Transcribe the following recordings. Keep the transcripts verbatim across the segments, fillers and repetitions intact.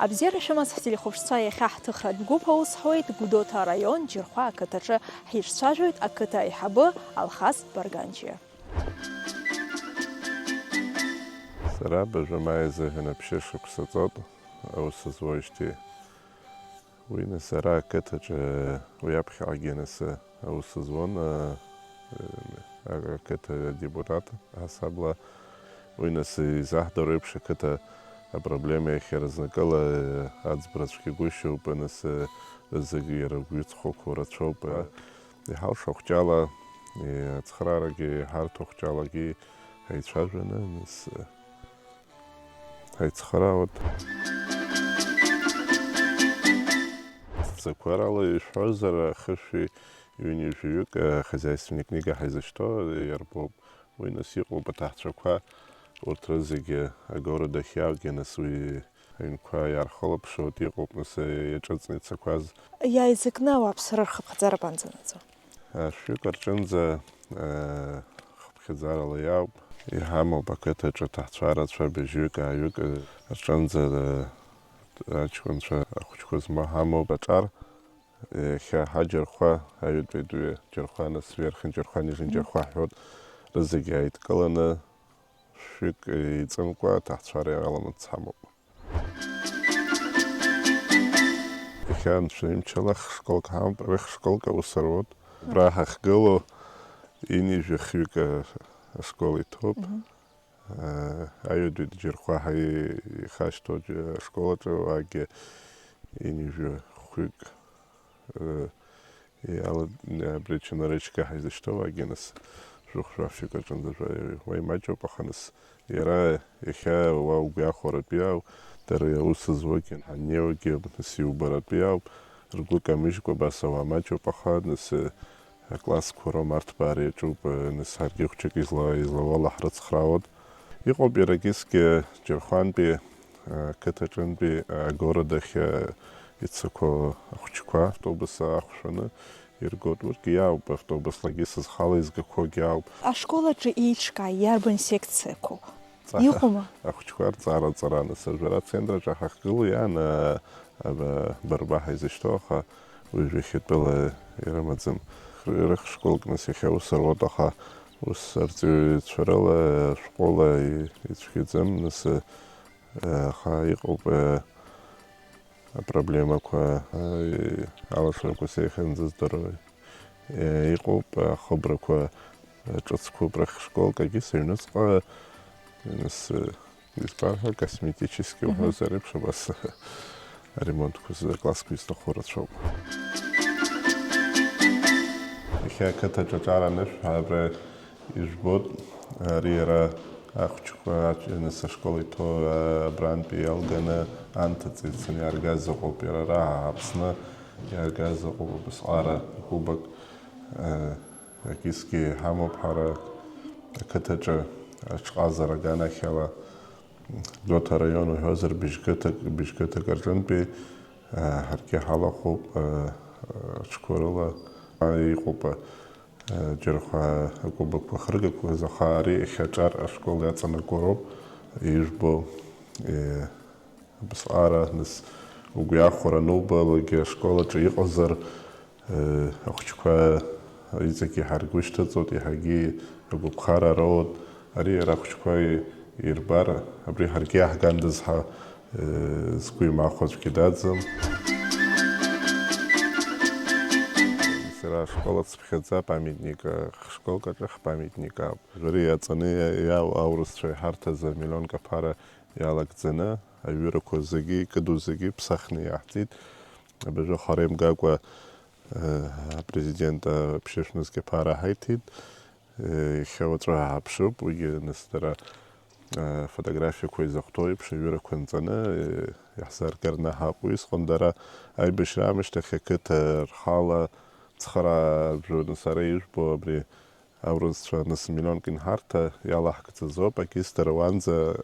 Абзиара шәымаз ҳтелехәаԥшцәа, иахьа ҳҭыхратә гәыԥ аус ҳуеит Гәдоуҭа араион Џьырхәа ақыҭаҿы. Ҳиҿцәажәоит ақыҭа аиҳабы Алхас Барганчиа. Сара абыржәы маи азыҳәан аԥшьышықәса ҵоуп аус зуеижьҭеи. Уи нас ара ақыҭаҿы, уи аԥхьаҟагьы нас аус зуан, а, а, ақыҭа адепутат ҳасабла. Уи нас изаҳдыруа еиԥш, ақыҭа апроблема иахьа разнакыла, а, аӡбра цәгьагәышьоуп, нас, а, зегь иара угәы иҵхоқәоу рацәоуп. А, иҳалшо ахәҷала, и, ацхраарагьы иҳарҭо ахәҷалагьы ҳаицәажәаны, нас, а, Ҳаицхраауеит. Ҵакқәа рала ишәҳәозар, хышәи ҩынҩажәаҩык, э, хозяйственный книга ҳаизышьҭоу иарбоуп. Уи нас иҟоуп аҭаацәақәа, урҭ рызегьы агород ахь иааугьы, нас уи аҩнқәа иаархылаԥшуеит, иҟоуп, нас, э, иаҿыҵны ицақәаз. Иааизакны ауааԥсыра рхыԥхьаӡара абанӡанаӡо? Ашәҩык рҿынӡа, э, хыԥхьаӡарала иаауп. Иҳамоуп ақыҭаҿы аҭаацәа рацәа быжьҩык, ааҩык, э, рҿынӡа, э, аҷкәынцәа ахәыҷқәа змоу ҳамоуп. Аҿар, э, иахьа ҳаџьырхәа, аҩытәи адәы џьырхәа, нас верхин џьырхәа, нижин џьырхәа ҳҳәоит, рызегьы ааидкыланы, шәҩык еиҵымкәа аҭаацәара иаламыц ҳамоуп. Иахьа анцәа имчала хшколк ҳамоуп, рыхшколк аус руеит. Убра ҳахьгылоу ҩынҩажәи хҩык ашкол иҭоуп. Мгм. Аҩадоит џьырхәа ҳа ихашҭуа ашкол аҿы уаагьы ҩынҩажәи хәҩык. Э, иала-, абри ачанарычка ҳаизышьҭоу агьаныс, жәохә-жәафҩык аҿынӡа жәа-, уа имаҷуп, аха нас иара иахьа уа угәы иахәаратәи ау, дара аус зуагьы, ҳаннеиуагьы, нас иубаратәи ауп, ргәы камыжькәа абас ауаа маҷуп, аха нас, э, аклассқәа роума арҭбаара иаҿуп, э, нас ҳаргьы хәҷык изла-, излауала ҳрыцхраауеит. Иҟоуп иара егьысгьы Џьырхәантәи, ақыҭаҿынтәи агород ахь ицақәоу ахәҷқәа автобус аахәшәаны иргоит. Урҭгьы иаауп, автобуслагьы сызхала изгақәоугьы аауп. Ашкол аҿы еиҿкааи, иарбан секциақәоу? Ҵа-, Иҟоума? Ахәҷқәа рҵара ҵараны сажәара ацентр аҿы ҳахьгылоу иан, а, аба-, Барба ҳаизышьҭоу, аха уажә иахьатәыла ирымаӡам. Рыхшколк нас иахьа ус руеит, аха ус арҵаҩцәа рыла ашәҟәыла и-, ицәгьаӡам, нас, э, аха иҟоуп, э, апроблемақәа, э, алашарақәа сеихьынӡаздыруа, э, иҟоуп ахыбрақәа, э, ҿыцқәоуп рыхшколк, агьыс аҩныҵҟа, нас, э, Избан ҳәа, косметически Мгм. уҳәозар еиԥш, абас аремонтқәа зы классқәа изҭаху рацәоуп. Иахьа ақыҭаҿы аҿар анышәҳәа, абра ижәбоит, ари иара ахәҷқәа ач-, нас ашкол иҭоу, а, абрантәи иалганы анҭыҵ ицаны иааргаз ыҟоуп, иара ара Аԥсны иааргаз ыҟоуп абысҟара акубок, а, Акисгьы иҳамоуп ҳара ақыҭаҿы аҽҟазара аганахьала, Гәдоуҭа араион уҳәозар, быжьқыҭак, быжьқыҭак рҿынтәи, а, ҳаргьы ҳалахәуп, а, аҽқәа рыла. А, иҟоуп, а, џьархәа акубокқәа хыргақәаз, аха ари иахьа аҿар ашкол иаҵанакуа роуп, ижәбо, е, Абысҟара, нас, угәы иахәара анубалогьы, ашкол аҿы иҟазар, э, ахәыҷқәа иҵегь иаҳа ргәы шьҭыҵуеит, иаҳагьы агәаԥхара роуеит. Ари иара ахәыҷқәа ирбар, абри ҳаргьы иаҳгандаз ҳәа, э, згәы имахәо аӡәгьы даӡам. Сара ашкол ацыԥхьаӡа памятник, э, хшколк аҿы ҳпамятник ауп. Жәари иаҵаны иа-, иау-, аурысцәа иҳарҭаз амиллионк аԥара иалагӡаны, аҩырақәа зегьы, икыду зегьы ԥсахны иаҳҵеит. Абыржәы хара имгакәа, э, апрезидент аԥшьышәнызқьаԥара ҳаиҭеит. Э, иахьа уаҵәы ҳааԥшып, уигьы нас дара, э, фотографиақәа изахәҭоу еиԥш, аҩырақәа нҵаны, э, иаҳзааргар наҳап. Уи сҟан дара аибашьра аамышьҭахь ақыҭа рхала цхыраа ржәны сара ижәбо абри Аурысцәа нас миллионк инҳарҭа иалаҳкӡазоуп, акистра уанӡа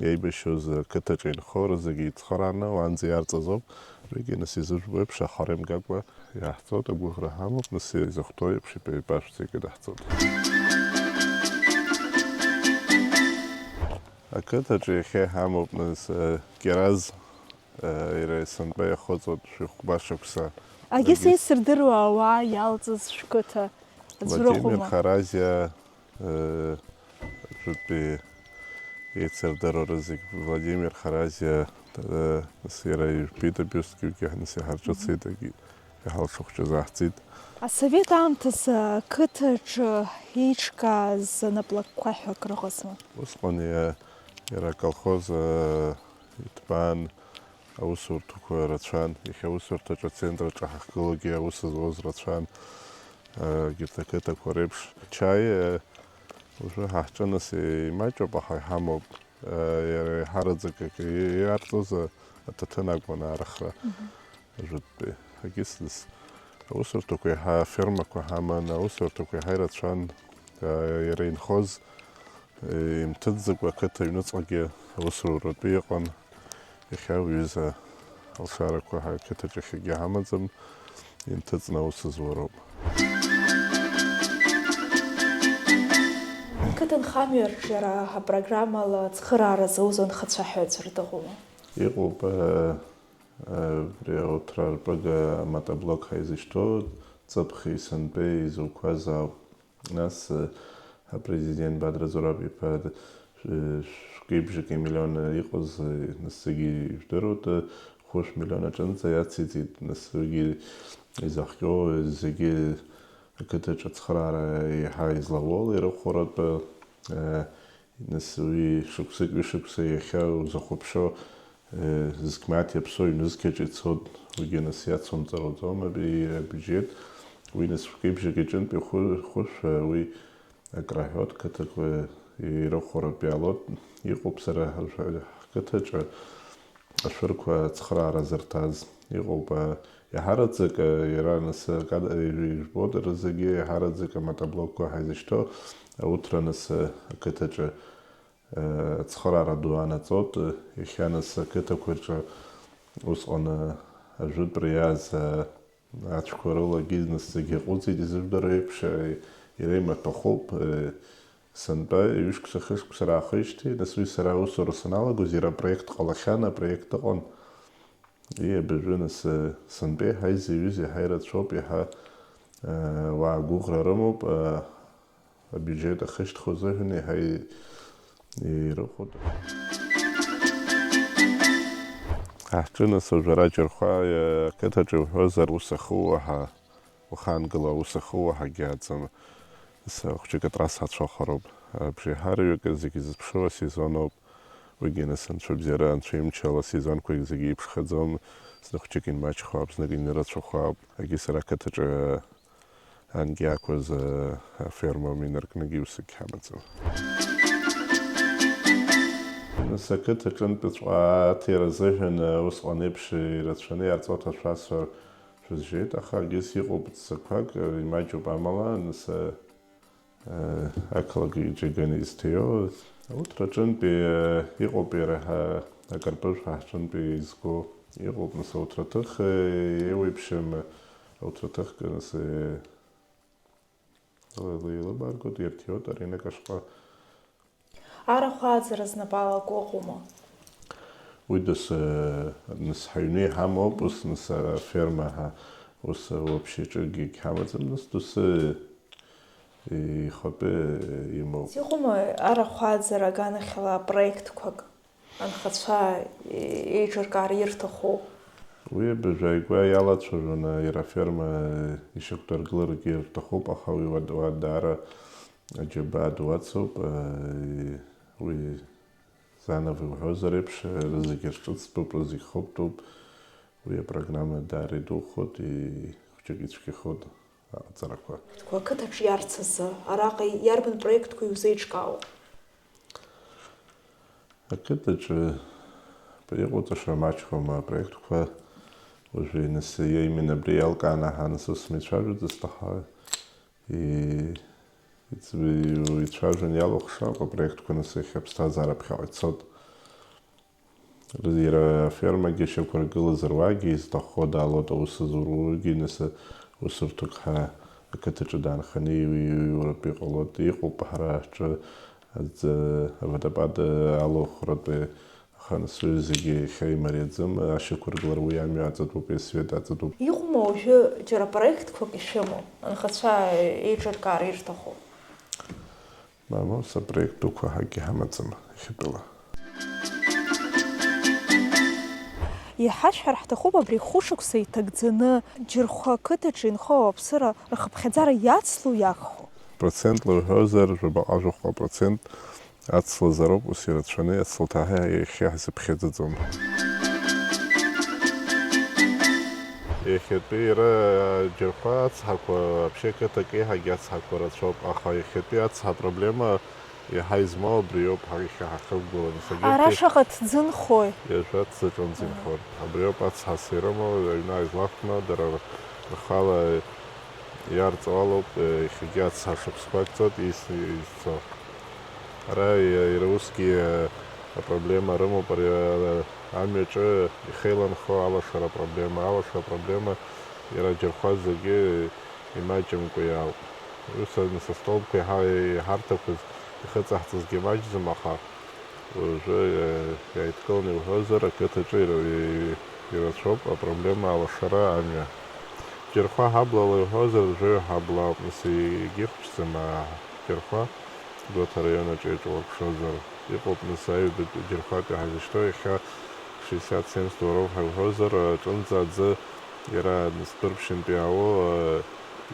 еибашьуаз ақыҭаҿы инхо рызегьы ицхырааны уанӡа иарҵазоуп. Уигьы нас изыжәбо еиԥш ахара имгакәа иаҳҵоит, агәыӷра ҳамоуп, нас изыхәҭоу еиԥш ипа-, ипашә зегьы даҳҵоит. Ақыҭаҿы иахьа иҳамоуп нас, э, Кьараз Иара есынтәа иахыҵуеит шәи хәба шықәса. Агьыс еицырдыруа ауаа иалҵыз шәқыҭа аӡә Владимир рыхәома? Харазиа, э, жәытәтәи еицырдыруа рызегь Владимир Харазиа, э, нас иара ижәбеит абиустгьы, нас иҳарҿыцеит, егьи иҳалшахәҷыз аҳҵеит. Асовет аамҭазы ақыҭаҿы еиҿкааз анаплакқәа ҳәа акрыҟазма? Усҟан иа-, иара аколхоз, э, иҭбаан аусурҭақәа рацәан. Иахьа аусурҭаҿы ацентр аҿы ҳахьгылоугьы аус зуаз рацәан. Э, егьырҭ ақыҭақәа реиԥш. Чаи, э, уажәы ҳаҳҿы нас имаҷуп, аха иҳамоуп. Э, иара иҳараӡак акы иарҵоз аҭаҭын акәын арахра. Мгм. Ажәытәтәи агьыс нас аусурҭақәа еиҳа, афермақәа ҳаман, аусурҭақәа еиҳа ирацәан. Э, иара инхоз, э, имҭыҵӡакәа ақыҭа аҩныҵҟагьы аусуратәы иҟан. Иахьа уҩыза алшарақәа ҳақыҭаҿ иахьагьы ҳамаӡам, инҭыҵны аус зуароуп. Ақыҭа нхамҩаҿ иара апрограммала ацхыраара зауз анхацәа ҳәа аӡәыр дыҟоума? Иҟоуп, э, э, абри ауҭра арпыга амотоблок ҳаизышьҭоу, ҵыԥхи сынтәеи изуқәаз ауп. Нас, э, апрезидент Бадра Зураб-иԥа, э, шәкы-бжаки миллион иҟаз, э, нас зегьы ижәдыруеит, э, хәышә миллион аҿынӡа иациҵеит, нас уигьы изахҟьо, э, зегьы ақыҭаҿы ацхыраара еиҳа излауоу ирыхәаратәы, э, нас уи шықәсык, ҩышықәса иахьа узахәаԥшуа, Зқьмаҭ иаԥсоу ҩнызқьаҿ ицоит, уигьы нас иацумҵароуӡом абиуџьет. Уи нас шәкы-бжак иҿынтә ихәы-, хәышәа уи акраҳәоит, қыҭақәа ирыхәаратә иаалоит. Иҟоуп сара ҳқыҭаҿы ашәырқәа ацхыраара зырҭаз. Иҟоуп, а, иаҳараӡак, а, иара нас, а, кад-, ижәбоит рызегьы, иаҳараӡак амотоблокқәа ҳаизышьҭоу ауҭра нас, а, ақыҭаҿы Ацхыраара ду анаҵоит, иахьа нас ақыҭақәа рҿы усҟан ажәытәра иааз ацәқәа рылагьы нас зегьы аҟәыҵит, изыжәдыруа еиԥш, иара имаҭәахәуп. Сынтәа ҩышықәса, хышықәса раахижьҭеи, нас уи сара аусура саналагоз, иара апроект ҟалахьан, апроект ыҟан. Ии, абыржәы нас, сынтәа еиҳа изаҩыз, еиҳа ирацәоуп, еиҳа, уаа гәыӷра рымоуп. Абиуџьет ахьышьҭхьоу азыҳәан еиҳа ирыхәоит. Ҳаҳҿынасыжәара џьархәа ақыҭаҿы иуҳәозар, ус ахууа ҳа, ухаангыла ус ахууа ҳагьаӡам. Нас хәҷык атрасса ацәахароуп. Абжеиҳараҩык зегьы зызԥшуа асезон ауп. Уигьы нас анцәа бзиара, анцәа имчала асезонқәа зегьы иԥшхаӡом. Зны хәҷык инмаҷхо ауп, знык инырацәахо ауп. Егьи сара ақыҭаҿы Ангьы ақәыз аферма инаркны егьи усакгьы ҳамаӡам. Нас ақыҭаҿынтәыҵәҟьа аҭира азыҳәан усҟан еиԥш ирацәаны иарҵоу аҭашәасҳәар шәызжьеит, аха егьыс иҟоуп ҵакқәак, имаҷуп амала, нас, ақалақь Џьагани изҭиуа. Ауҭраҿынтәи иҟоуп иара ҳа-, акарпыжә ҳа ҳҿынтәи изго. Иҟоуп, нас, ауҭраҭых, еиуеиԥшым ауҭраҭых, нас, еилыбааргоит, ирҭиуеит аринак ашҟа. Арахә ааӡара знапала акы ыҟоума? Уи дас, нас, ҳаҩны иҳамоуп, ус, нас, аферма ҳа, ус, вообще ҿыгьагь ҳамаӡам, нас, доусы ихатәы имоуп. Иҟоума арахә ааӡара аганахьала апроектқәак? Анхацәа еиҿыркаар ирҭаху. Уи абыржә ааигәа иалацәажәаны иара аферма ишьақәдыргыларгьы рҭахуп, аха уи уа-, уа даара аџьабаа ду ацуп, уи заново иуҳәозар еиԥш, рызегьы рҿыцтәуп, рызегь хыбтәуп, уи апрограмма даара идухоит, и-, хәҷык ицәгьахоит. Аҟаҵарақәа. Ақыҭаҿ иарц азы, араҟа иарбан проектқәа иузеиҿкаау? Ақыҭаҿы иҟоуҵаша маҷхом апроектқәа, уажәы, нас, именно абри иалкааны ҳанасыс мицәажәаӡацт, аха и-, иц-, ицәажәан иалахәша апроектқәа, нас, иахьа аԥсҭазаара ԥхьаҟа ицоит. Иара афермагьы шьақәыргылазар, уаагьы изҭаххо далоит аус зуругьы, нас усурҭак ҳәа ақыҭаҿы даанханы иҩ-, иҩуратәы иҟалоит. Иҟоуп ҳара ҳҿы аӡ-, аводопад алахәратәы, Аха нас уи зегьы иахьа имариаӡам, ашьақәыргылара уи амҩа аҵатәуп, есҩеит аҵатәуп. Иҟоума уажәы џьара проектқәак ишәымоу, анхацәа еиҿыркаара ирҭаху? Мамоу, са проект дуқәа ҳакгьы ҳамаӡам иахьатәыла. Иҳашәҳәар ҳҭахуп абри хәышықәса иҭагӡаны Џьырхәа ақыҭаҿы инхо ауаԥсыра рхыԥхьаӡара иацло иагхо. Процентла уҳәозар, жәабаҟа-жәохәҟа процент ацлазароуп ус ирацәаны, ацлаҭаҳәа иахьа ҳзыԥхьаӡаӡом. Иахьатәи иара Џьырхәа ацҳақәа, вообще қыҭак еиҳагьы ацҳақәа рацәоуп, аха иахьатәи ацҳа апроблема иаҳа измоу абриоуп, ҳа иахьа ҳахықәгыланы. Ара шаҟа ҭӡынхои? Ҩажәа ҭӡаҿынӡа инхон. Абриоуп ацҳас ирымоу, аҩны ааизлахәны, дара рхала иарҵоу алоуп, иахьагьы ацҳа шықәсқәак ҵоит изцо. Ара иара усгьы апроблема рымоуп, ари амҩаҿы ихеиланхо алашара апроблема. Алашара апроблема иара Џьырхәа зегьы имаҷымкәа иаауп. Ус, нас астолбқәа иҳа-, иҳарҭақәаз ихыҵаҳҵазгьы маҷӡам, аха уажәы, э, иааидкыланы иуҳәозар, ақыҭаҿы ира-, и-, ирацәоуп апроблема алашара амҩа. Џьырхәа ҳаблала иуҳәозар, жәаҩа ҳабла ауп, нас егьихәыҷӡам, аа, Џьырхәа, Гәаҭа араион аҿы иаҿурԥшызар. Иҟоуп, нас, аҩбатәи Џьырхәатәи ҳазышьҭоу иахьа шестьдесят семьдесят уароуп ҳәа иуҳәозар, аҿынӡа аӡы иара нас дәырԥшьынтә иаауоу, э,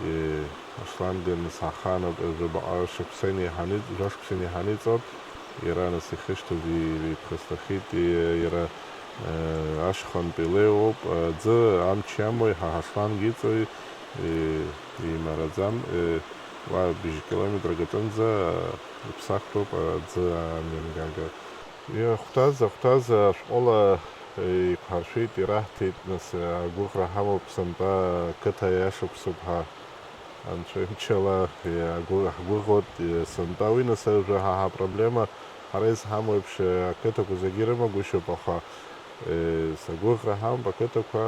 и-, ашлангы нас ҳахаануп, жәабаҟа шықәса инеиҳаны, жәа-шықәса инеиҳаны иҵоуп, иара нас ихышьҭыз и-, иԥхасҭахеит, и-, иара, э, ашьхантә илеиуоуп, аӡы амч иамоу иҳа-, ҳашланг иҵоу и-, имараӡам, э, уа бжь километрак аҿынӡа иԥсахтәуп аӡы амҩангага. Иахәҭаз, ахәҭаз ашәҟәыла еиқәҳаршәеит, ираҳҭеит, нас, агәыӷра ҳамоуп сынтәа ақыҭа иашықәсуп ҳәа. Анцәа имчала иагәы-, ҳгәыӷуеит, сынтәа уи, нас, ажәа ҳа ҳапроблема, ҳара изҳамоу еиԥш, ақыҭақәа зегьы ирымагәышьоуп, аха, сагәыӷра ҳамоуп, ақыҭақәа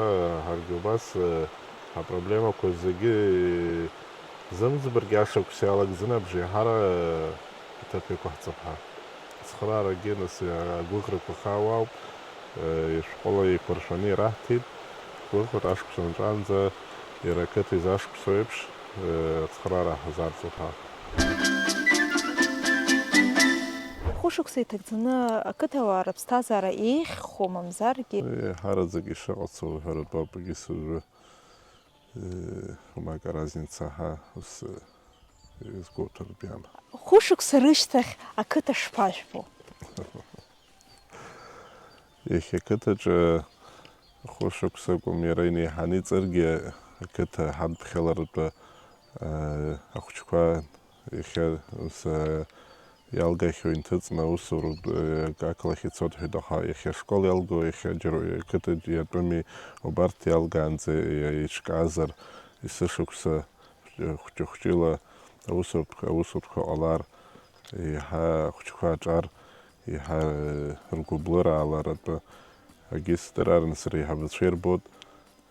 ҳаргьы убас, ҳапроблемақәа зегьы зымӡбаргьы ашықәс иалагӡаны абжеиҳара аҭак иқәаҳҵап ҳәа. Ацхыраарагьы, нас, агәыӷрақәа хаа уаауп, ишәҟәыла еиқәыршәаны ираҳҭеит, ҳгәыӷуеит ашықәс анҵәаанӡа иара ақыҭа изашықәсо еиԥш, ацхыраара ҳазарҵап ҳәа. Хәышықәса иҭагӡаны ақыҭауаа рыԥсҭазаара еиӷьхо мамзаргьы. Еиҳараӡак ишыҟаҵоу уҳәаратәы апгьы сыжәы. Э, Умака разница, аҳа, ус, э, изгәоуҭартә иама. Хәышықәса рышьҭахь ақыҭа шԥажәбо? Иахьа ақыҭаҿы хәышықәса акәым, иара инеиҳаны иҵыргьы, ақыҭа ҳадԥхьалартә, э, ахәыҷқәа Иахьа ус, э, иалгахьоу инҭыҵны аусуратә, э, ақалақь ицоит ҳәа, аха иахьа ашкол иалгоу, иахьа џьара, э, қыҭа иатәыми, убарҭ иалгаанӡа, э, еиҿкаазар, есышықәса, э, хәҷы-хәҷыла аусурҭ-, аусурҭқәа ҟалар, еиҳа ахәҷқәа аҿар, еиҳа, э, ргәыблыра ааларатәы, агьыс дара рнысра еиҳабацәа ирбоит.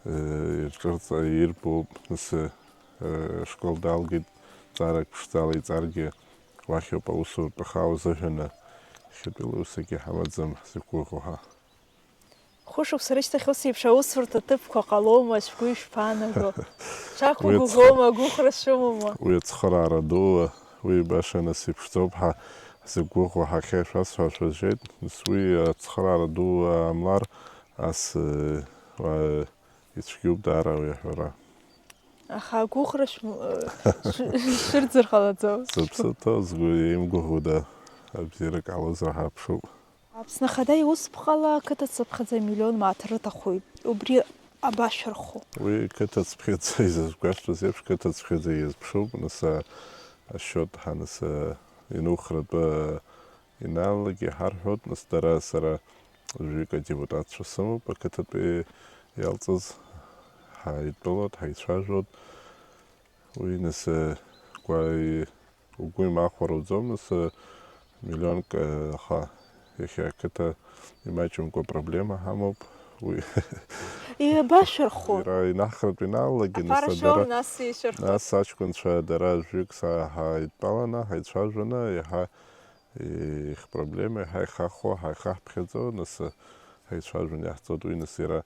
Ирҿырҵа-, ирбоуп, нас, э, ашкол далгеит, ҵаарак ԥшӡала иҵаргьы, уахьоуп аусуртә ахаау зыҳәаны, иахьатәи лусагьы ҳамаӡам ҳзықәгәыӷуа ҳәа. Хәышықәса рышьҭахь ус еиԥш аусурҭа ҭыԥқәа ҟалома, шәгәы ишԥаанаго? Шәақәгәыӷуама, агәыӷра шәымоума? Уи ацхыраара дууа, уи баша нас иԥшӡоуп ҳәа ҳзықәгәыӷуа ҳахьа шәасҳәашәа жьеит, нас уи ацхыраара ду аамлар, ас, э, уа-, Ицәгьоуп даара уи аҳәара. Аха агәыӷра шәм-, шә-, шәырӡыр ҟалаӡом. Зыԥсы ҭоу згәы еимгәыӷуада, абзиарак ҟалозар ҳаԥшуп. Аԥсны Ахада иусԥҟала ақыҭа цыԥхьаӡа миллион мааҭ рыҭахоит. Убри абашәырхо? Уи қыҭа цыԥхьаӡа изызгәасҭоз еиԥш, қыҭа цыԥхьаӡа иазԥшуп, нас, а, ашьот ҳаныс, а, инухратәы Ианаалак иҳарҳәоит, нас дара сара жәаҩык адепутатцәа сымоуп, ақыҭатәи иалҵыз ҳаидтәалоит, ҳаицәажәоит. Уи нас, э, гәа-, угәы имахәар уӡом, нас, э, миллионк, э, аха иахьа ақыҭа имаҷымкәа проблема ҳамоуп. Уи Еибашәырхо. Иара инахратә ианаалак, нас, Аԥара шәоу, дара, нас ишәырхо. Нас аҷкәынцәа дара жәаҩык са-, ҳаидтәаланы, ҳаицәажәаны, иаҳа Ихпроблема, ҳаихахо, ҳаихаҳԥхьаӡо, нас ҳаицәажәон, иаҳҵоит уи, нас иара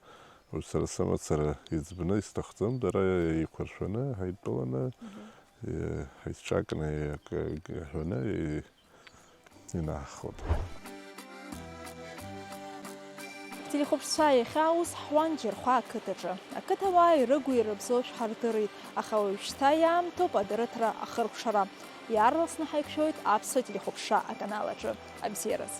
уажә сара сымацара иӡбны исҭахӡам, дара еиқәыршәаны, ҳаидтәаланы, ҳаицҿакны, ак-, ак-, ҳәаны, инааҳхоит. Ҳтелехәаԥшцәа, иахьа аус ҳуан Џьырхәа ақыҭаҿы. Ақыҭауаа ирыгу ирыбзоу шәҳардырит, аха уажәшьҭа иаамҭоуп адырраҭара ахыркәшара. Иаарласны ҳаиқәшәоит аԥсуа телехәаԥшра аканал аҿы. Абзиараз!